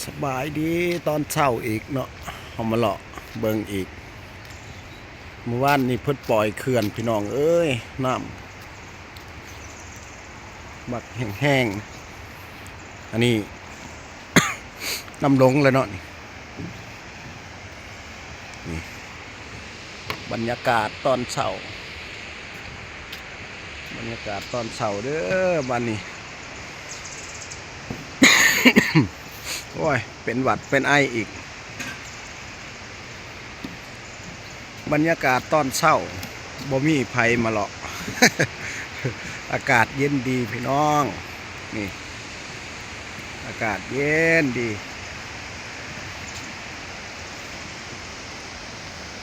ສະບາຍດີຕອນເຊົ້າອີກເນາະ, ເຮົາມາເລາະເບິ່ງອີກ. ມື້ວານນີ້ເພິ່ນປ່ອຍເຂື່ອນ ພີ່ນ້ອງເອີຍ, ນ້ຳບັກແຮງໆ. ອັນນີ້ ນ້ຳລົງແລ້ວເນາະນີ້. ນີ້ ບັນຍາກາດຕອນເຊົ້າ, ບັນຍາກາດຕອນເຊົ້າເດີບາດນີ້. ໂອ້ຍ ເປັນຫວັດເປັນໄອອີກ. ບັນຍາກາດຕອນເຊົ້າ ບໍ່ມີໃຜມາເລາະ. ອາກາດເຢັນດີພີ່ນ້ອງ, ນີ້ ອາກາດເຢັນດີ.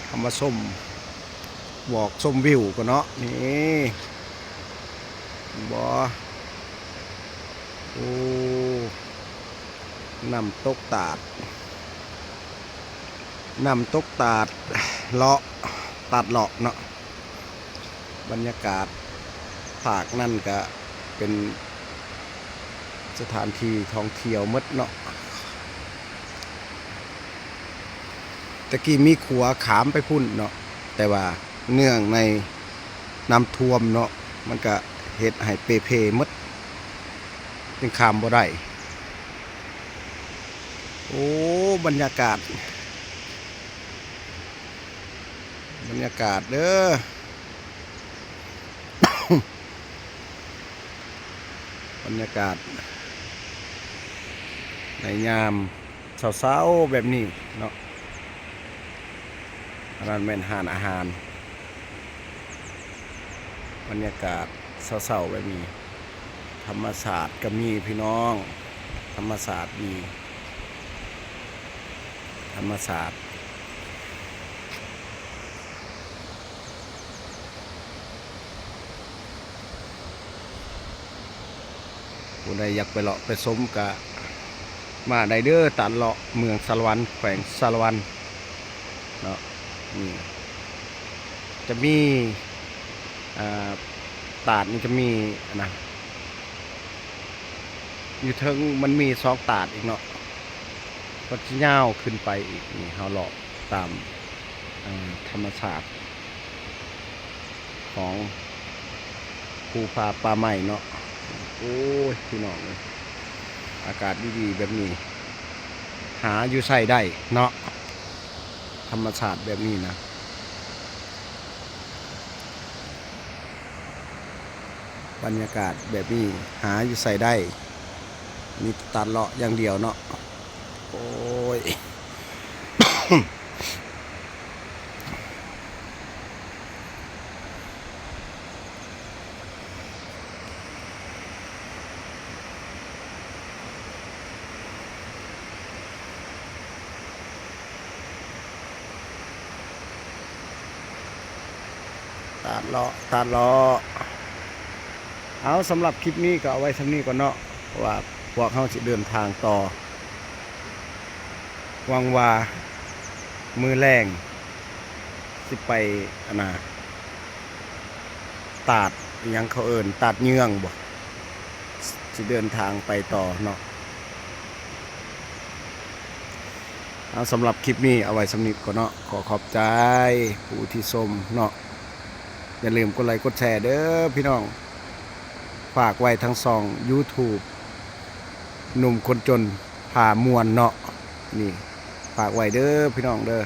ເຮົາມາຊົມ ວອກຊົມວິວກ່ອນເນາະ. ນີ້ ເຫັນບໍ່? ໂອ້ ນ້ຳຕົກຕາດ, ນ້ຳຕົກຕາດ ເລາະ ຕາດເລາະເນາະ. ບັນຍາກາດພາກນັ້ນກະເປັນສະຖານທີ່ທ່ອງທ່ຽວໝົດເນາະ. ແຕ່ກີ້ມີຂົວຂ້າມໄປພຸ້ນເນາະ, ແຕ່ວ່າເນື່ອງໃນນ້ຳຖ້ວມເນາະ, ມັນກະເຮັດໃຫ້ເປ່ເພໝົດ, ຈຶ່ງຂ້າມບໍ່ໄດ້. ໂອ້ ບັນຍາກາດ, ບັນຍາກາດເດີ. ບັນຍາກາດໃນຍາມເຊົ້າໆແບບນີ້ເນາະ, ອັນນັ້ນແມ່ນຮ້ານອາຫານ. ບັນຍາກາດເຊົ້າໆແບບນີ້, ທຳມະຊາດກະມີພີ່ນ້ອງ, ທຳມະຊາດມີ. ທຳມະຊາດ. ຜູ້ໃດຢາກໄປເລາະໄປຊົມກະມາໄດ້ເດີ, ຕາດເລາະເມືອງສາລະວັນ ແຂວງສາລະວັນເນາະ. ນີ້ຈະມີ ອ່າ ຕາດນີ້ຈະມີ ອັນນະ ຢູ່ເທິງມັນມີສອງຕາດອີກເນາະ, ກໍຈະຍາວຂຶ້ນໄປອີກ. ນີ້ເຮົາເລາະຕາມ ເອີ ທຳມະຊາດຂອງພູຜາປ່າໄມ້ເນາະ. ໂອ້ຍ ພີ່ນ້ອງເອີຍ ອາກາດດີໆແບບນີ້ ຫາຢູ່ໃສໄດ້ເນາະ, ທຳມະຊາດແບບນີ້ນະ. ບັນຍາກາດແບບນີ້ຫາຢູ່ໃສໄດ້, ມີແຕ່ຕັດເລາະຢ່າງດຽວເນາະ. ໂອ້ຍ ຕາດເລາະ ຕາດເລາະ. ເອົາ ສຳລັບຄລິບນີ້ກໍເອົາໄວ້ສ່ຳນີ້ກ່ອນເນາະ, ເພາະວ່າພວກເຮົາຊິເດີນທາງຕໍ່. ຫວັງວ່າມື້ແລງຊິໄປ ອັນນະ ຕາດ ອີຫຍັງເຂົາເອີ້ນ ຕາດເຍືອງບໍ? ຊິເດີນທາງໄປຕໍ່ເນາະ. ເອົາ ສຳລັບຄລິບນີ້ເອົາໄວ້ສ່ຳນີ້ກ່ອນເນາະ. ຂໍຂອບໃຈຜູ້ທີ່ຊົມເນາະ. ຢ່າລືມກົດໄລກົດແຊເດີພີ່ນ້ອງ. ຝາກໄວ້ທາງຊ່ອງຢູທູບ ໜຸ່ມຄົນຈົນພາມ່ວນເນາະ. ນີ້ ຝາກໄວ້ເດີພີ່ນ້ອງເດີ.